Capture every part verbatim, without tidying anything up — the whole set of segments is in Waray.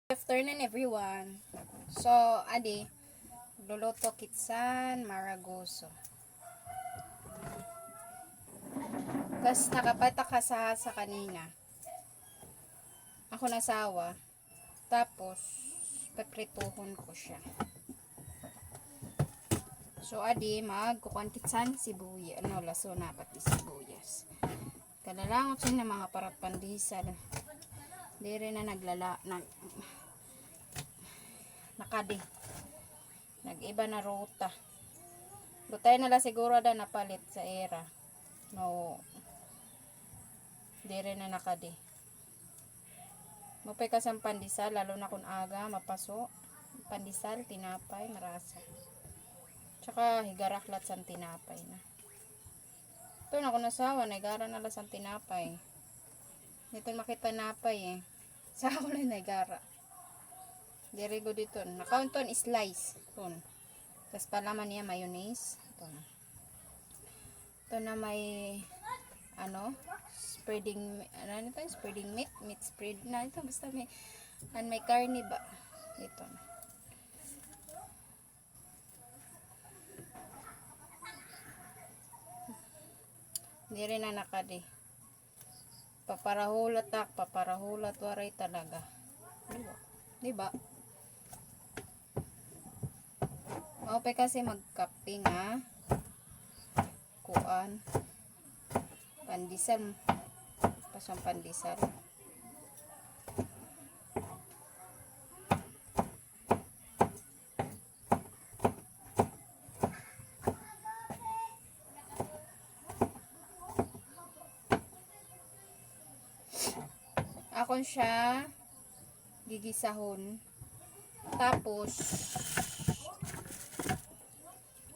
Good afternoon, everyone. So, adi, luluto kitsan maragoso. Tapos, nakapata ka sa, sa kanina. Ako nasawa. Tapos, paprituhon ko siya. So, adi, magkukuan kitsan sibuya-, ano, lasona, pati sibuyas. Kalalangot siya nga mga parat pandesal. Diri na naglala-, nag-, nakadi. Nag-iba na ruta. Butay na la siguro ada napalit sa ira. No. Diri na nakadi. Maupay kasi an pandesal, lalo na kun aga, mapaso. Pandesal, tinapay, marasa. Tsaka higara ak lat san tinapay na. Ito na kun asawa, nahigara na la san tinapay. Dito makita tinapay eh. Sa ako na nahigara. Diri gud ito. Nakaon ton slice. Ton. Tas palaman niya mayonnaise. Ito na. Ito na may, ano, spreading, ano ito? Spreading meat? Meat spread na ito. Basta may, an may karne ba? Ito na. Diri na nakadi. Paparahulat ak, paparahulat, waray talaga. Di ba? Di ba? Maupay kasi magkape nga kuan. Pandesal. Pasang pandesal. Akon siya gigisahon. Tapos,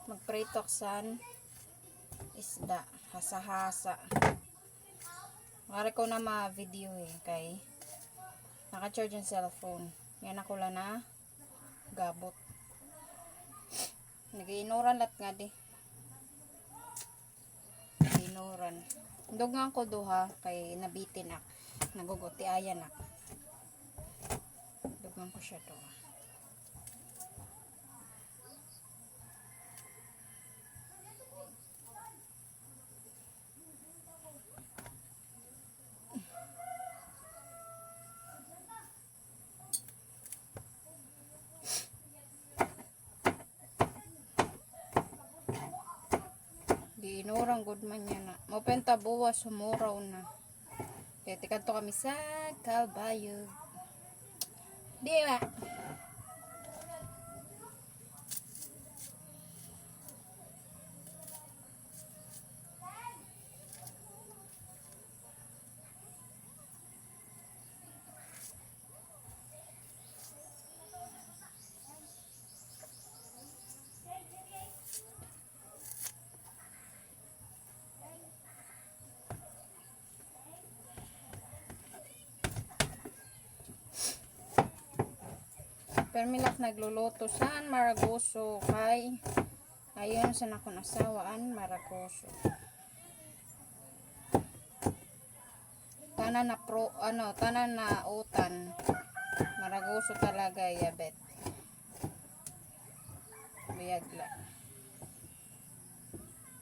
magprito ak san isda. Hasa-hasa. Waray ko na ma-video eh, kay naka-charge an cellphone. Yana ko la nagabot. Nag-iinuran lat ngadi. Nag-iinuran. Dugngan ko duha kay nabitin ak. Naguguti ayan ak. Dugngan ko siya duha. Giinuran gud man yana. Maupay unta buwas, humuraw na. Kay tikadto kami sa Calbayog. Di ba? Permi la ak nagluluto san maragoso kay ayon san akon asawa an maragoso. Tanan na pro, ano, tanan na utan. Maragoso talaga, yabet. Buyag la.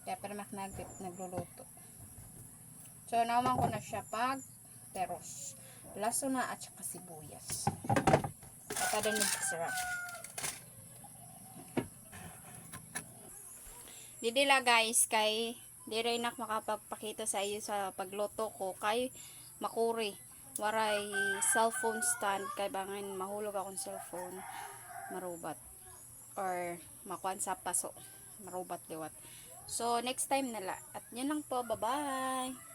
Kaya permi ak nag-, nagluluto. So, nauman ko na siya pag teros. Lasona at saka sibuyas. At ada ni sarap. Didi la, guys, kay diri na ak makapagpakita sa iyo sa pagluto ko kay makuri. Waray cellphone stand kay bangin mahulog akon cellphone, marubat. Or makuan sa paso, marubat liwat. So, next time na la. At yun lang po. Bye-bye!